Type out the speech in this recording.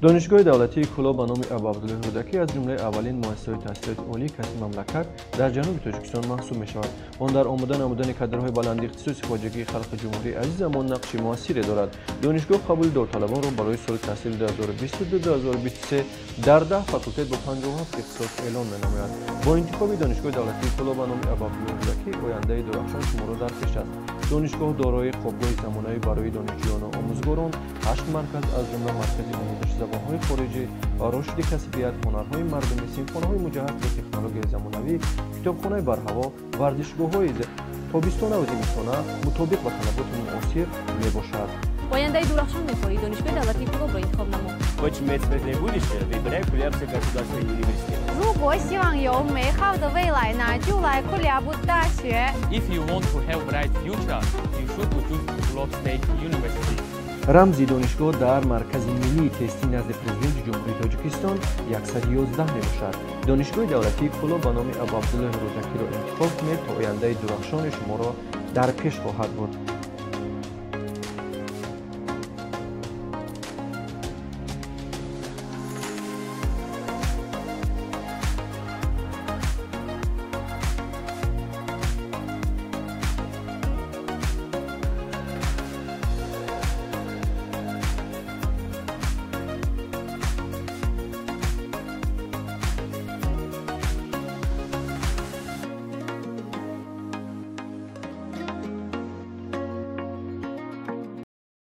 Донишгоҳи давлатии Кӯлоб ба номи Абуабдуллоҳи Рӯдакӣ аз ҷумлаи аввалин муассисаҳои таҳсилоти олии касби мамлакат дар ҷануби Тоҷикистон маҳсуб мешавад. Он дар омода намудани кадрҳои баландихтисоси хоҷагии халқи ҷумҳурии азизамон нақши муассире дорад. Донишгоҳ қабули довталабонро барои соли таҳсили 2022-2023 дар 10 факултет бо 57 ихтисос эълон менамояд. Бо интихоби Донишгоҳи давлатии Кӯлоб ба номи Абуабдуллоҳи Рӯдакӣ ояндаи дурахшон шуморо дар пеш аст. Донишгоҳ дорои хобгоҳи замонавӣ барои донишҷӯёну омӯзгорон, 8 марказ, аз ҷумла маркази омӯзиши забонҳои хориҷӣ ва рушди касбият, ҳунарҳои мардумӣ, синфхонаҳои муҷаҳҳаз бо технологияи замонавӣ, китобхонаи барҳаво, варзишгоҳҳои тобистонаву зимистона мутобиқ ба талаботи муосир мебошад. Ояндаи дурахшон мехоҳӣ? Донишгоҳи давлатии Кӯлобро интихоб намо. Хочешь иметь светлое будущее? Выбирай Кулябский государственный университет. 如果希望有美好的未来，那就来库里亚布大学。 If you want to have bright future, you should choose Kulob State University. Рамзи донишгоҳ дар Маркази миллии тестӣ назди Президенти Ҷумҳурии Тоҷикистон 111 мебошад. Донишгоҳи давлатии Кӯлоб ба номи Абуабдуллоҳи Рӯдакиро интихоб кунед, то ояндаи дурахшони шуморо дар пеш хоҳад буд.